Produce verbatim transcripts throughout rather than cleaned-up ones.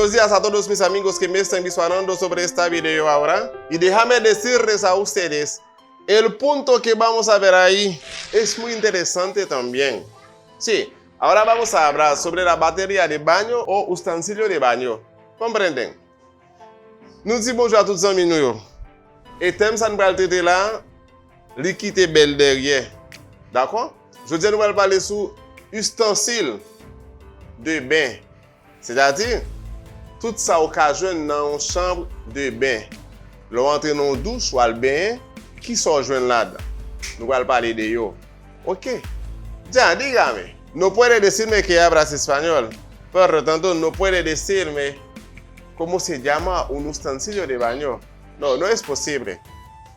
Buenos días a todos mis amigos que me están visionando sobre esta video ahora. Y déjame decirles a ustedes, el punto que vamos a ver ahí es muy interesante también. Sí, ahora vamos a hablar sobre la batería de baño o ustensilio de baño. Comprenden? Nou di bonjou a tout zanmi nou yo. E tèm sa n pral trete la, li kite bèl dèyè. Dakò? Jodi a nou pral pale sou ustensil de ben. Sètadi, tout sa ou ka jwenn nan yon chanm de ben. Lè w antre nan yon douch, w al benyen, kisa w jwenn ladan? Nou pral pale de yo. Ok. Ya, dígame. No puede decirme que hablas español. Por lo tanto, no puede decirme cómo se llama un utensilio de baño. No, no es posible.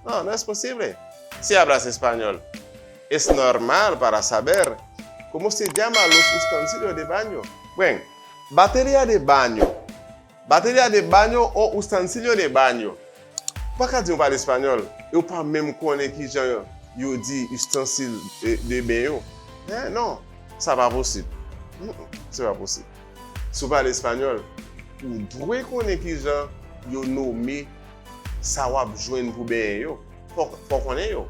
No, no es posible. Si hablas español, es normal para saber cómo se llama los utensilio de baño. Buen, batería de baño. Batería de baño o utensilio de baño. Ou pa ka di yon pale espanyòl e ou pa menm konnen kijan yo di ustensil de, de ben yo. Hein? Non, sa pa posib. Mm, mm, se pa posib. Si w pale espanyòl, ou dwe konnen kijan yo nome sa w ap jwenn pou benyen yo. Fò, fò w konnen yo.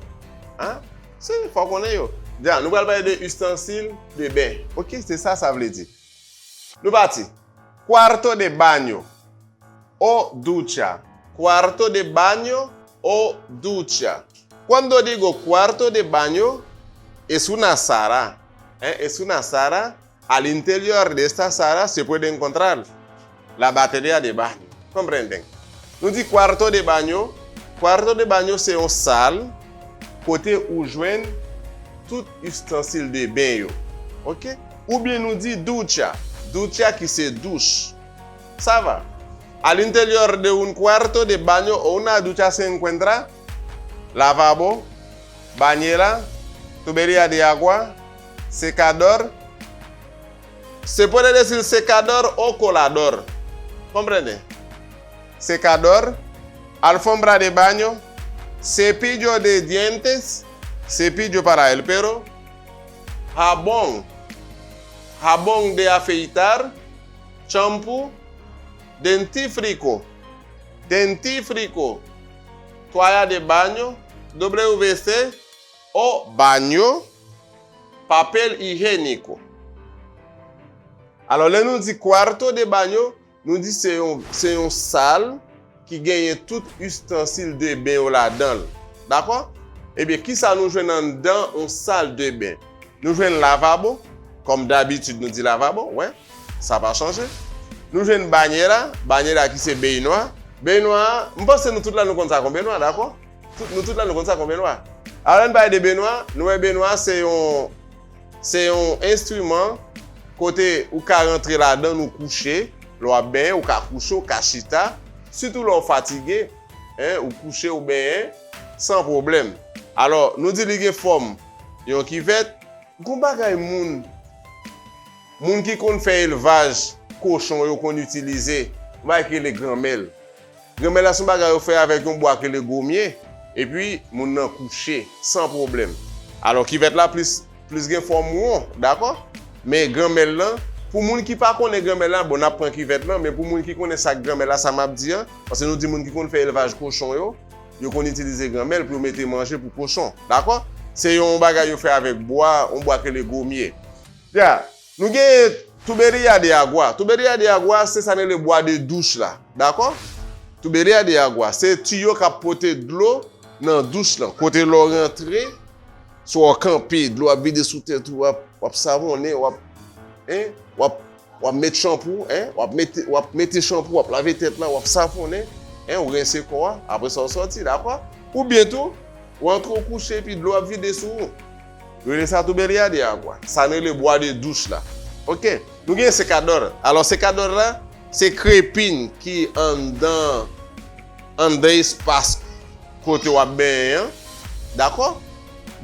Hein? Si, fò w konnen yo. Dja, nou pral pale de ustensil de ben. Ok, se sa sa vle di. Nou pati. Cuarto de baño o ducha. Cuarto de baño o ducha. Cuando digo cuarto de baño, es una sala. Eh, es una sala. Al interior de esta sala se puede encontrar la batería de baño. Comprenden? Nou di cuarto de baño. Cuarto de baño se yon sal kote ou jwenn tout ustensil de ben yo. Ok? Oubyen nou di ducha. Ducha ki se douch. Sa va. Al interior de un cuarto de baño o una ducha se encuentra lavabo, bañera, tubería de agua, secador. Se puede decir secador o colador. Comprende? Secador, alfombra de baño, cepillo de dientes, cepillo para el pelo, jabón, jabón de afeitar, champú, dentífrico, dentífrico, toalla de baño, W C o baño, papel higiénico. Alò, lè nou di cuarto de baño, nou di se yon, se yon sal ki genyen tout ustensil de ben yo ladan l. Dakò? Ebyen, kisa nou jwenn anndan yon sal de ben? Nou jwenn lavabo, kòm dabitid nou di lavabo, wè, sa pa chanje. Nou jwenn banyera, banyera ki se beynwa. Beynwa, m panse nou tout la nou konn sa kon beynwa, dakò? Tout, nou tout la nou konn sa kon beynwa. Alò, lè n pale de beynwa, nou wè beynwa se yon, se yon enstriman kote ou ka rantre ladan l ou kouche, lè w ap benyen, ou ka kouche, ou ka chita, sitou lè w fatige, en, ou kouche, ou benyen, san pwoblèm. Alò, nou di li gen fòm yon kivèt, gon bagay moun, moun ki konn fè elvaj kochon yo konn itilize, yon bagay ki rele granmèl. Granmèl la se yon bagay yo fè avèk yon bwa ki rele gomye, epi moun nan kouche, san pwoblèm. Alò, kivèt la plis, plis gen fòm won, dakò? Men granmèl lan, pou moun ki pa konnen granmèl la, bon, n ap pran kivèt lan, men pou moun ki konnen sa k granmèl la, sa m ap di an, paske nou di moun ki konn fè elvaj kochon yo, yo konn itilize granmèl pou yo mete manje pou kochon, dakò? Se yon bagay yo fè avèk bwa, yon bwa ki rele gomye. Ya, nou gen tubería de agua. Tubería de agua, se sa nou rele bwa de douch la. Dakò? Tubería de agua, se tiyo k ap pote dlo nan douch lan. Kote lè w rantre, si w kanpe, dlo ap vide sou tèt ou, w ap, w ap savonnen, w ap, en, w ap, w ap met chanpou, en, w ap mete, w ap mete chanpou, w ap lave tèt lan, w ap savonnen, en, ou rense kò a, apre sa w sòti, dakò? Oubyen tou, ou antre w kouche epi dlo ap vide sou ou. Yo rele sa tubería de agua. Sa nou rele bwa de douch la. Ok. Nou gen sekadò. Alò, sekadò la, se krepin ki anndan, anndan espas kote w ap benyen an. Dakò?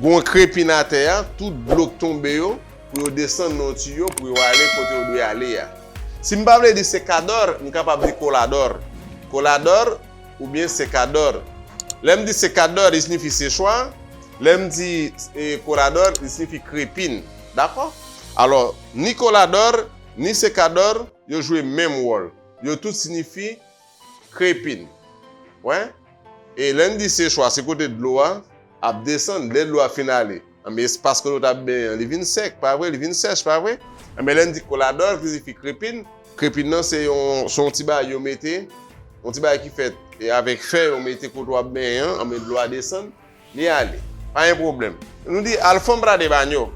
Gon krepin atè a, tout dlo k tonbe yo, pou yo desann nan yon tiyo, pou yo ale kote yo dwe ale a. Si m pa vle di sekadò, m kapab di koladò. Koladò, oubyen sekadò. Lè m di sekadò, li siyifi sechwa. Lè m di, e, koladò, li siyifi krepin. Dakò? Alò, ni koladò, ni sekadò, yo jwe menm wòl. yo tout siyifi krepin. Wè? E lè n di sechwa, se kote dlo a ap desann, lè dlo a fin ale. Anben, espas kote w t ap benyen an, li vin sèk, pa vre? Li vin sèch, pa vre? Anben, lè n di koladòl, ki siyifi krepin, krepin nan se yon, se yon ti bagay yo mete, yon ti bagay ki fèt e avèk fè, yo mete kote w ap benyen an, anben, dlo a desann, li ale. Pa gen pwoblèm. Nou di alfombra de baño.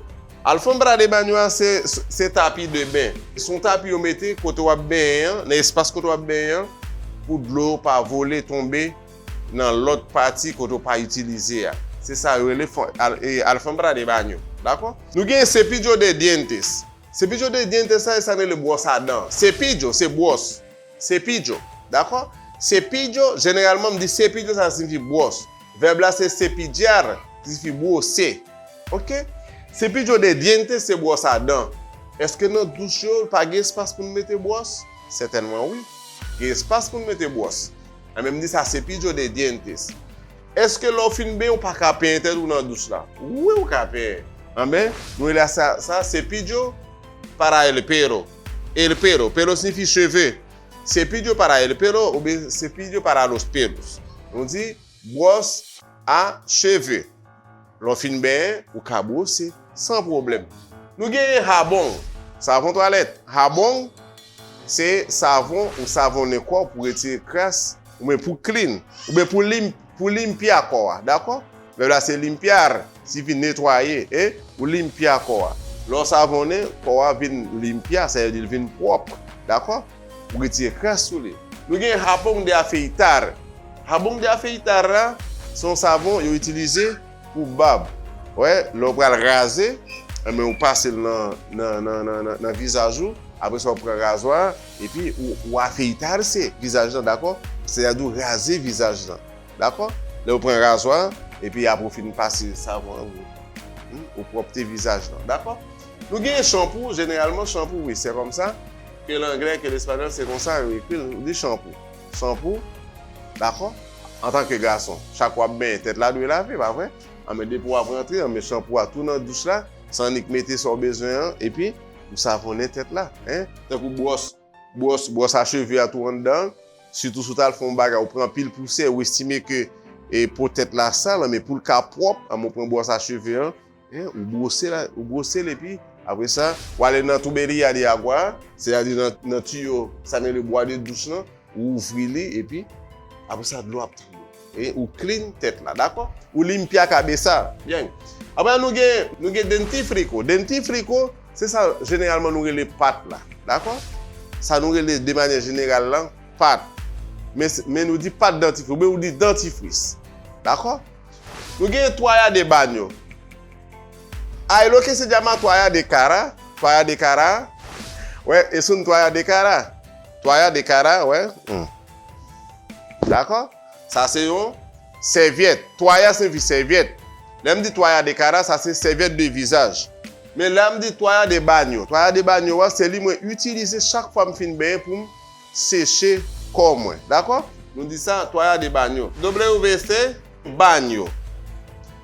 Alfombra de baño a se, se tapi de ben. Se yon tapi yo mete kote w ap benyen an, nan espas kote w ap benyen an, pou dlo pa vole tonbe nan lòt pati kote w pa itilize a. Se sa yo rele fon-, al-, e, alfombra de baño. Dakò? Nou gen cepillo de dientes. Cepillo de dientes sa, e sa n rele bwòs a dan. Cepillo, se bwòs. Cepillo. Dakò? Cepillo, jeneralman, m di cepillo, sa siyifi bwòs. Vèb la se cepillar, ki siyifi bwose. Oke? Cepillo de dientes, se bwòs a dan. Èske nan douch yo, pa gen espas pou n mete bwòs? Sètènman, wi. Gen espas pou n mete bwòs. Anben, m di sa cepillo de dientes. Èske lè w fin benyen, ou pa ka penyen tèt ou nan douch la? Wi, ou ka penyen. Anben, nou rele sa, sa cepillo para el pelo. El pelo. Pelo siyifi cheve. Cepillo para el pelo oubyen cepillo para los pelos. Nou di bwòs a cheve. Lè w fin benyen, ou ka bwose san pwoblèm. Nou genyen jabón, savon twalèt. Jabón, se savon ou savonnen kò w pou retire kras, oubyen pou clean, oubyen pou lim-, pou limpia kò a, dakò? Vèb la se limpiar, siyifi netwaye, e ou limpia kò a. Lè w savonnen, kò a vin limpia, sa vle di l vin pwòp, dakò? Pou retire kras sou li. Nou gen jabón de afeitar. Jabón de afeitar la, se yon savon yo itilize pou bab. Wè, lè w pral raze, enben, ou pase l nan, nan, nan, nan, nan, nan vizaj ou, apre sa, ou pran razwa, epi ou, ou afeitarse vizaj lan, dakò? Sètadi ou raze vizaj lan, dakò? Lè ou pran razwa, epi apre ou fin pase savon an, ou, hmm, ou pwòpte vizaj lan, dakò? Nou gen chanpou, jeneralman, chanpou, wi, se kòmsa, ke l anglè, ke l espanyòl, se konsa yo ekri l, nou di chanpou. Chanpou, dakò? Antanke gason, chak w ap benyen, tèt la dwe lave, pa vre? Anben, depi w ap rantre, anben, chanpou a tou nan douch la, sa annik mete sa w bezwen an, epi ou savonnen tèt la, en? Tankou bwòs, bwòs, bwòs a cheve a tou anndan, sitou si w t al fè yon bagay, ou pran anpil pousè, ou estime ke, e, po tèt la sal, men pou l ka pwòp, anben, ou pran bwòs a cheve an, en, ou bwose la, ou bwose l, epi apre sa, ou ale nan tubería de agua, sètadi nan, nan tiyo, sa n rele bwa de douch lan, ou ouvri li, epi apre sa, dlo ap tonbe. E ou clean tèt la, dakò? Ou limpia cabeza. Byen. Apre, nou gen, nou gen dentifricio. Dentifricio, se sa, jeneralman, nou rele pat la, dakò? Sa nou rele, de manyè jeneral la, pat. Men, men nou di pat dantifris, oubyen ou di dantifris. Dakò? Nou gen toalla de baño. Ay, lo que se llama toalla de cara. Toalla de cara. Wè, es un toalla de cara. Toalla de cara, wè. Hmm. Dakò? Sa se yon sèvyèt. Toalla siyifi sèvyèt. Lè m di toalla de cara, sa se sèvyèt de vizaj. Men lè m di toalla de baño. Toalla de baño a, se li mwen itilize chak fwa m fin benyen pou m seche kò mwen. Dakò? Nou di sa, toalla de baño. W V C, baño.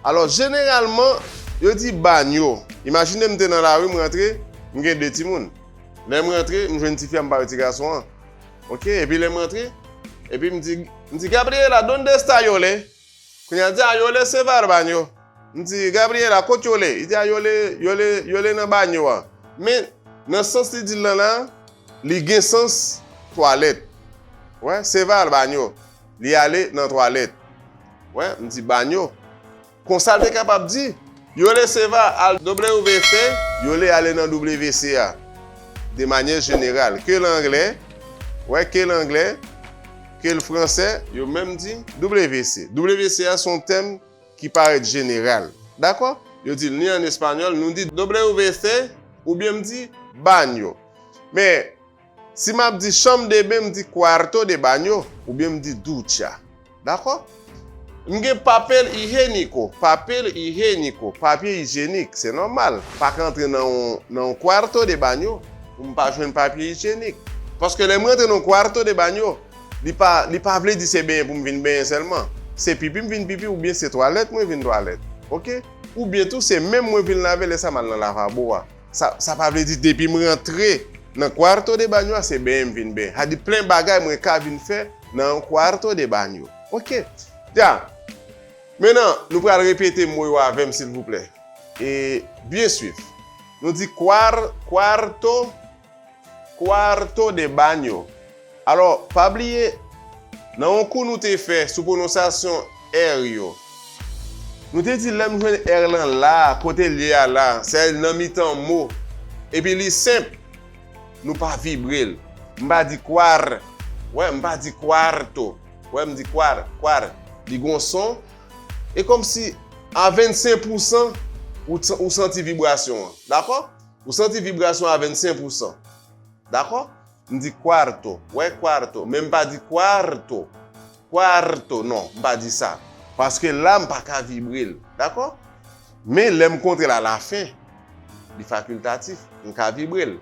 Alò, jeneralman, yo di baño. Imajine m te nan lari, m rantre, m gen de timoun. Lè m rantre, m jwenn tifi a, m pa wè ti gason an. Oke, epi lè m rantre, epi m di, m di, Gabriela, ¿dónde está Yole? Kounye a di, a, Yole se va al baño. M di, Gabriela, kot Yole? Li di, a, Yole, Yole, Yole nan banyo a. Men, nan sans li di l lan la, li gen sans twalèt. Wè, se va al baño. Li ale nan twalèt. Wè, m di banyo. Konsa l te kapab di, Yole se va al W V C, Yole ale nan W C a. De manyè jeneral, ke l anglè, wè, ke l anglè, ke l fransè, yo menm di W C. W C a se yon tèm ki parèt jeneral. Dakò? Yo di l ni an espanyòl, nou di W V C, oubyen m di banyo. Men, si m ap di chanm de ben, m di cuarto de baño, oubyen m di ducha. Dakò? M gen papel higiénico, papel higiénico, papye ijyenik, se nòmal. Pa ka antre nan yon, nan yon cuarto de baño pou m pa jwenn papye ijyenik. Paske lè m rantre nan yon cuarto de baño, li pa, li pa vle di se benyen pou m vin benyen sèlman. Se pipi m vin pipi, oubyen se twalèt mwen vin twalèt. Oke? Oubyen tou, se men m mwen vin lave lè sa m al nan lavabo a. Sa, sa pa vle di depi m rantre, Nan cuarto de baño a, se benyen m vin benyen. Sa di plen bagay mwen ka vin fè nan yon cuarto de baño. Ok. Ya. Mentnan, nou pral repete mo yo avè m, silvouplè. E byen swiv. Nou di cuar-, cuarto, cuarto de baño. Alò, pa bliye, nan yon kou nou te fè sou pwononsasyon R yo, nou te di lè m jwenn R lan la, kote l ye a la, sètadi nan mitan mo, epi li senp, nou pa vibre l. M pa di kwar, wè, m pa di kwarto, wè, m di kwar, kwar. Li gon son, e kòmsi a vennsenk pousan, ou t-, ou santi vibrasyon an, dakò? Ou santi vibrasyon a vennsenk pousan. Dakò? M di kwarto. Wè kwarto. Men m pa di kwarto. Kwarto. Non, m pa di sa. Paske la, m pa ka vibre l. Dakò? Men lè m kontre l alafen, li fakiltatif. M ka vibre l.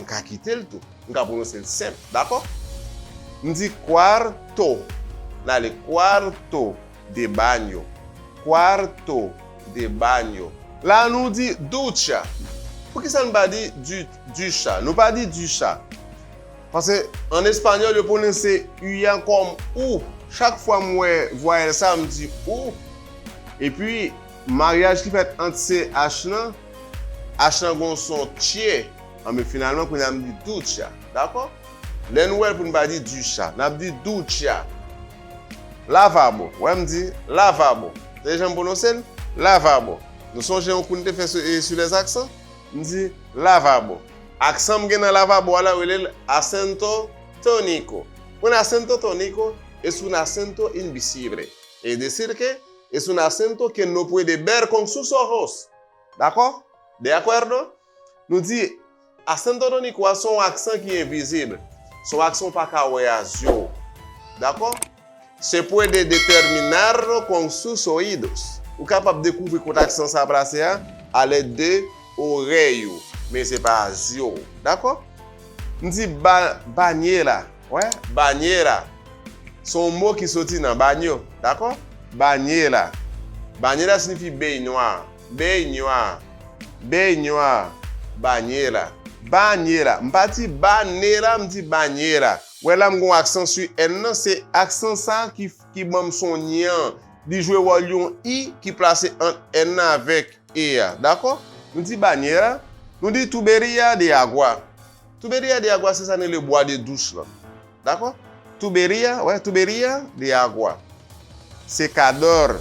M ka kite l tou. M ka pwononse l senp. Dakò? M di kwarto. N ale kwarto. De baño. Cuarto de baño. La nou di ducha. Poukisa nou pa di du-, ducha? Nou pa di ducha. Paske an espanyòl, yo pwononse u a kòm ou. Chak fwa m wè vwayèl sa, m di ou. Epi, maryaj ki fèt ant C H lan, H lan gon son tye. Anben, finalman, kounye a m di ducha. Dakò? Lè nou wè l pou n pa di ducha, n ap di ducha. Lavabo. Wè m di lavabo. Tande jan m pwononse l? Lavabo. Nou sonje yon kou n te fè sou, e, sur les accents? M di lavabo. Aksan m gen nan lavabo a la, yo rele l acento tónico. Un acento tónico es un acento invisible. Es decir que es un acento que no puede ver con sus ojos. Dakò? De acuerdo? Nou di, acento tónico a se yon aksan ki envizib. Se yon aksan w pa ka wè a zye w. Dakò? Se puede determinarlo con sus oídos. Ou kapab dekouvri kot aksan sa a plase a, a lèd de orèy ou. Men se pa a zye w. Dakò? M di ba-, bañera. Wè, bañera. Se yon mo ki soti nan baño, dakò? Bañera. Bañera siyifi benywa. Benywa. Benywa. Bañera. Bañera. M pa di banera, m di bañera. Wè la m gon aksan sou N nan, se aksan sa a ki, ki ban m son nyan. Li jwe wòl yon i ki plase ant N nan avèk e a, dakò? Nou di bañera, nou di tubería de agua. Tubería de agua, se sa n rele bwa de douch lan. Dakò? Tubería, wè, tubería de agua. Sekadò.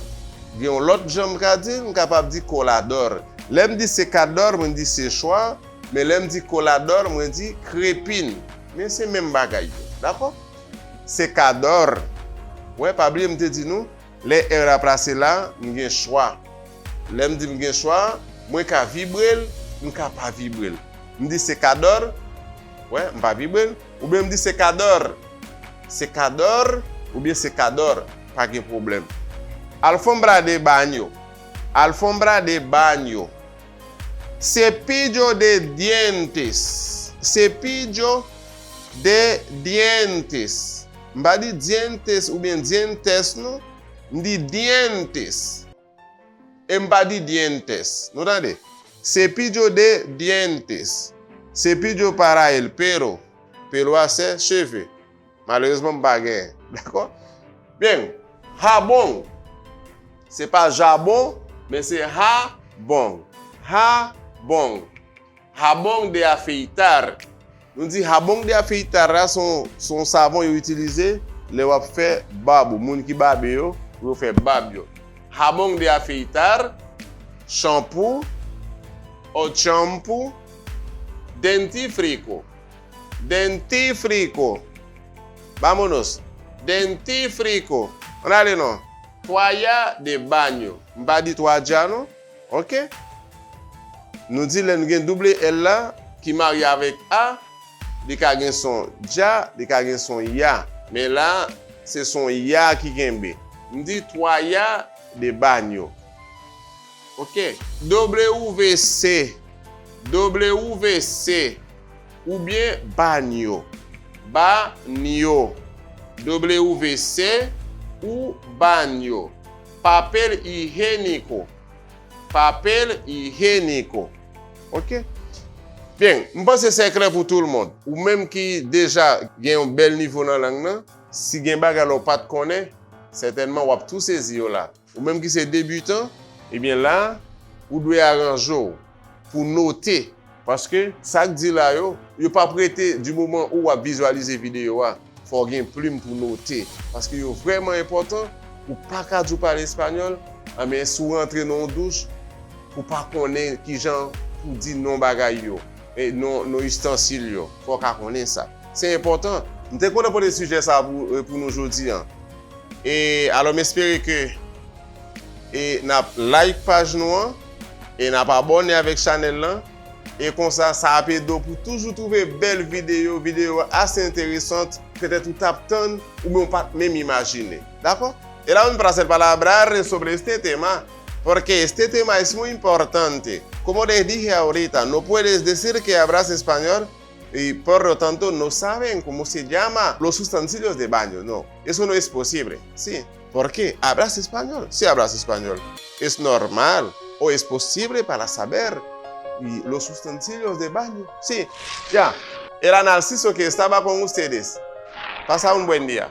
Gen yon lòt jan m ka di l, m kapab di koladò. Lè m di sekadò, mwen di sechwa, men lè m di koladò, mwen di krepin. Men se menm bagay yo. Dakò? Sekadò. Wè, pa bliye m te di nou, lè R a plase la, m gen chwa. Lè m di m gen chwa, mwen ka vibre l, m ka pa vibre l. M di sekadò, wè, m pa vibre l. Oubyen m di sekadò. Sekadò, oubyen sekadò, pa gen pwoblèm. Alfombra de baño. Alfombra de baño. Cepillo de dientes. Cepillo de dientes. M pa di dientes oubyen dientes non. M di dientes. E m pa di dientes. Nou tande? Cepillo de dientes. Cepillo para el pelo. Pelo a se cheve. Malerezman, m pa genyen. Dakò? Byen. Jabón. Se pa jabon, men se jabón. Jabón. Jabón de afeitar. Nou di jabón de afeitar la, se yon, se yon savon yo itilize lè w ap fè bab ou, moun ki babe yo, pou yo fè bab yo. Jabón de afeitar, chanpou, o champú, dentífrico. Dentífrico. Vámonos. Dentífrico. Ann ale non. Toalla de baño. M pa di twadya non. Ok? Nou di lè n gen double L la ki marye avèk A, li ka gen son dya, li ka gen son ya. Men la, se son ya ki kenbe. M di toalla de baño. Ok. W V C. W V C. Oubyen baño. Baño. W V C ou baño. Papel higiénico. Papel higiénico. Ok? Byen, m panse se klè pou tout moun. Ou menm ki deja gen yon bèl nivo nan lang nan, si gen bagay la ou pa t konnen, sètènman w ap tou sezi yo la. Ou menm ki se debitan, ebyen la, ou dwe aranje w pou note. Paske sa k di la yo, yo p ap rete di moman ou w ap vizyalize videyo a. Fò w gen plim pou note. Paske yo vrèman enpòtan, ou pa ka di w pale espanyòl, anben si w rantre nan yon douch, ou pa konnen kijan pou di non bagay yo, e non, non istansil yo. Fò w ka konnen sa. Se enpòtan. M te kontan pote sijè sa pou, e, pou nou jodi a. E alò, m espere ke e n ap like paj nou an, e n ap abòne avèk chanèl lan, e konsa, sa ap ede w pou toujou twouve bèl videyo, videyo ase enteresan, petèt ou t ap tann, oubyen ou pa t menm imajine. Dakò? El aumbrase el palabra sobre este tema, porque este tema es muy importante. Como les dije ahorita, no puedes decir que hablas español y por lo tanto no saben cómo se llama los utensilios de baño. No, eso no es posible. Sí, ¿por qué? ¿Hablas español? Sí, hablas español. Es normal o es posible para saber y los utensilios de baño. Sí, ya. Era Narciso que estaba con ustedes. Pasa un buen día.